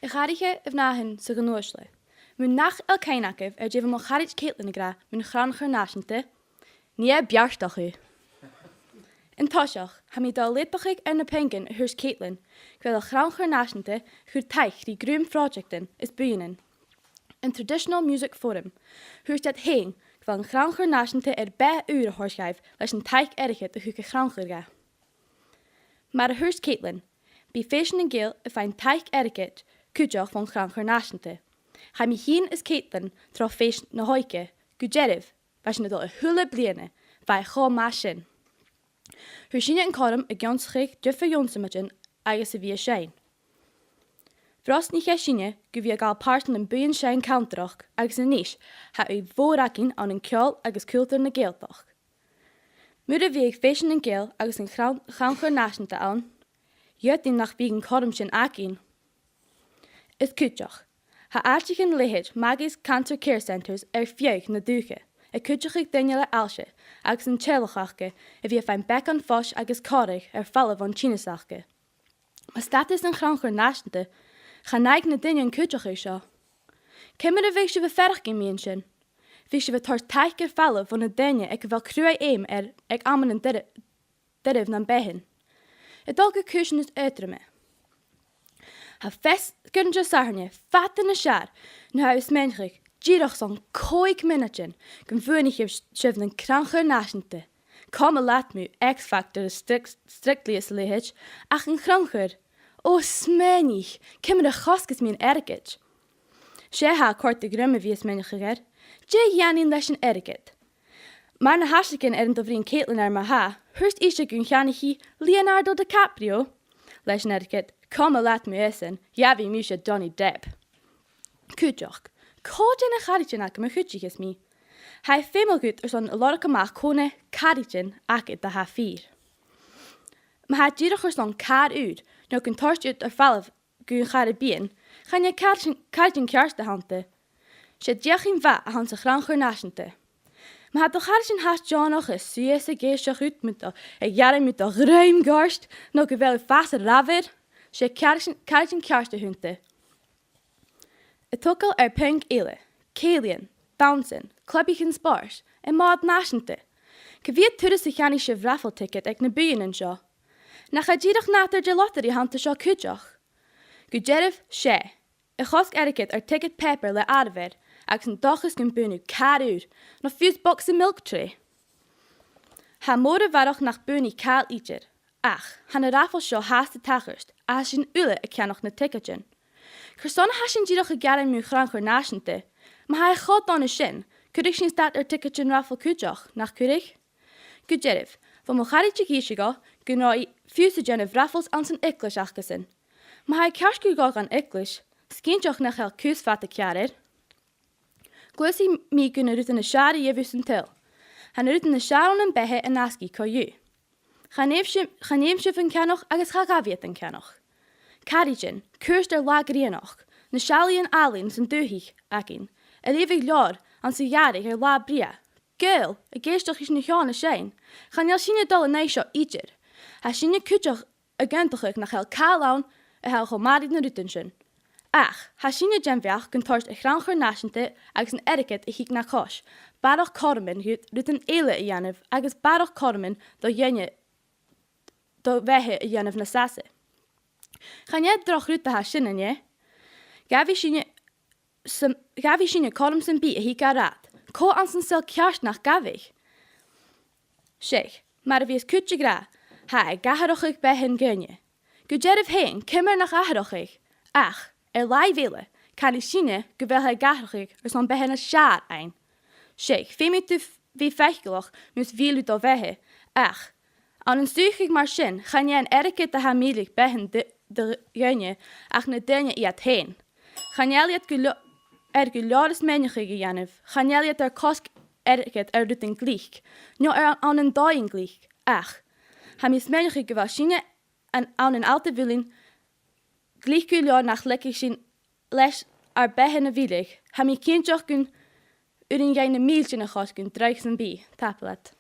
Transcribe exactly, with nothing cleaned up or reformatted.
A chathraiche, a mhnathan 's a ghnùis-sa, mun nach eil cuimhne agaibh air dè bha mo charaid Caitlin ag ràdh mun chrannchur nàiseanta, nì e beartach thu. An toiseach, tha mi a' dol a leudachadh air na puingean a thuirt Caitlin gu bheil a' chrannchur nàiseanta a' cur taic ri grunn phròiseactan is buidhnean. An Traditional Music Forum, thuirt iad fhèin gu bheil a' chrannchur nàiseanta air beatha ùr a thoirt dhaibh leis an taic airgid a thug a' chrannchur dhaibh. Mar a thuirt Caitlin, bidh Fèisean nan Gàidheal a' faighinn taic airgid cuideachd bhon chrannchur nàiseanta. Chaidh mi fhìn is Caitlin tro Fèis na h-Òige gu dearbh, bha sinn a' dol a h-uile bliadhna, bha e cho math sin. Fhuair sinne an cothrom ag ionnsachadh diofar ionnsaimeidean agus a bhith a' seinn. Bhrosnaich e sinne gu bhith a' gabhail pàirt ann am buidheann-seinn canntanachd agus a-nis tha ùidh mhòr againn ann an ceòl agus cultar na Gàidhealtachd. Mura biodh Fèisean nan Gàidheal agus a' chrann-, chrannchur nàiseanta ann, dh'fhaodadh nach biodh an cothrom sin againn. Is cuideachd, tha àiteachan leithid Maggie's Cancer Care Centres air feadh na dùthcha, a' cuideachadh daoine le ailse agus an teaghlach aca a bhith a' faighinn beagan fois agus còmhraidh air falbh bhon tinneas aca. Mu stadas a' chrannchuir nàiseanta, chan fhaic na daoine an cuideachadh seo. Ciamar a bhiodh sibh a' faireachdainn mu dheidhinn sin? Bhiodh sibh a' toirt taic air falbh bho na daoine aig a bheil cruaidh fheum air aig amannan doirbh, doirbh nam beatha. A' dol gu cùisean nas aotruime. Tha feasgar an-dè Shathairne fada nas fheàrr na tha thu a' smaoineachadh, dìreach son còig mionaidean, gum buannaich sibh nan crannchur nàiseanta. Coma leat mu X Factor is Stric-, Strictly is a leithid, ach an crannchur. Ò, smaoinich, ciamar a chosgas mi an t-airgead? 'S e a tha a' còrdadh rium a bhith a' smaoineachadh air. Dè dhèanainn leis an airgead? Mar na h-aiseagan air an do bhruidhinn Caitlin air ma-thà, thuirt ise gun cheannaich i Leonardo DiCaprio leis an airgead, coma leat mu esan, gheibh mise Johnny Depp. Cuideachd, cò de na caraidean agam a chuidicheas mi? Tha e feumail dhut airson a lorg a-mach cò na caraidean agad a tha fìor. Ma tha e dìreach airson càr ùr, no gun toirt dhut air falbh gu Caribbean, chan e caraidean, caraidean ceart a th' annta. 'S e deuchainn mhath a th' anns a' chrannchur nàiseanta. Ma tha do charaidean fhathast deònach is suidhe is ag èisteachd riut mu do, a' gearain mu do dhruim goirt, no gu bheil thu a' fàs a' rabhair, 's e caraidean, caraidean ceart a th' annta. A' togail air puing eile, cèilidhean, dannsa, clubaichean spòrs, am Mòd Nàiseanta. Cia mheud turas a cheannaich sibh raffle ticket aig na buidhnean seo? Nach e dìreach nàdar de lottery a th' annta seo cuideachd? Gu dearbh, 's e. A' chosg airgead air ticket pàipeir le àireamh air, agus an dòchas gum buann thu càr ùr, no fiù 's bogsa milk tray. Tha mòran a bharrachd nach buannaich càil idir, ach tha na raffles seo fhathast a' tachairt, agus sinn uile a' ceannach na tickets. Carson a tha sinn dìreach a' gearain mu chrannchur nàiseanta? Ma tha e cho dona sin, cuireadh sinn stad air tickets raffle cuideachd, nach cuireadh? Gu dearbh, bha mo charaid ag innse dhomh gun robh i fiù 's a' dèanamh raffles anns an eaglais acasan. Ma tha e ceart gun gabh dhan eaglais, 's cinnteach nach eil cus fada ceàrr air. Gluaisidh mi gu na rudan as fheàrr a gheibh thu san t-saoghal. Tha na rudan as fheàrr ann am beatha an-asgaidh co-dhiù. Chan fheum sibh, chan fheum sibh an ceannach agus cha ghabh iad an ceannach. Caraidean, cuairt air latha grianach, na seallaidhean àlainn san dùthaich againn, a' leughadh leabhar anns a' ghàrradh air latha brèagha, Gàidheil, ag èisteachd ris na h-eòin a' seinn. Chan eil sinne a' dol an aghaidh seo idir. Tha sinne cuideachd ag aontachadh nach eil càil ann a tha cho math ri na rudan sin. Ach, tha sinne den bheachd gun toir a' chrannchur nàiseanta agus an airgead a thig na cois, barrachd cothroman ru-, rudan eile a dhèanamh agus barrachd cothroman do dhaoine, do bheatha a dhèanamh nas fhasa. Chan e droch rud a tha sin, an e? Gabhaidh sinne sam-, gabhaidh sinne cothrom sam bith a thig à rathad. Cò anns an saoghal ceart nach gabhadh? Seadh, mar a bhios cuid ag ràdh, tha e ag atharrachadh beatha nan daoine. Gu dearbh fhèin, ciamar nach atharrachadh? Ach, air làimh eile, canaidh sinne gu bheil e ag atharrachadh airson beatha nas fheàrr fhaighinn. Seadh, feumaidh tu f-, bhith faiceallach mus mhill thu do bheatha, ach, ann an suidheachadh mar sin, chan e an airgead a tha a' milleadh beatha nan d-, dhaoine, ach na daoine iad fhèin. Chan eil iad gu leo-, air gu leòr smaoineachadh a dhèanamh, chan eil iad air cosg airgead air rudan glic, no air ann an dòighean glic, ach tha mi a' smaoineachadh gu bheil sinne an, ann an allt a' mhuilinn glic gu leòr nach leigeadh sinn leis ar beatha a mhilleadh. Tha mi cinnteach gun urrainn dhuinn na mìltean a chosg an-dràsta sam bith. Tapadh leat.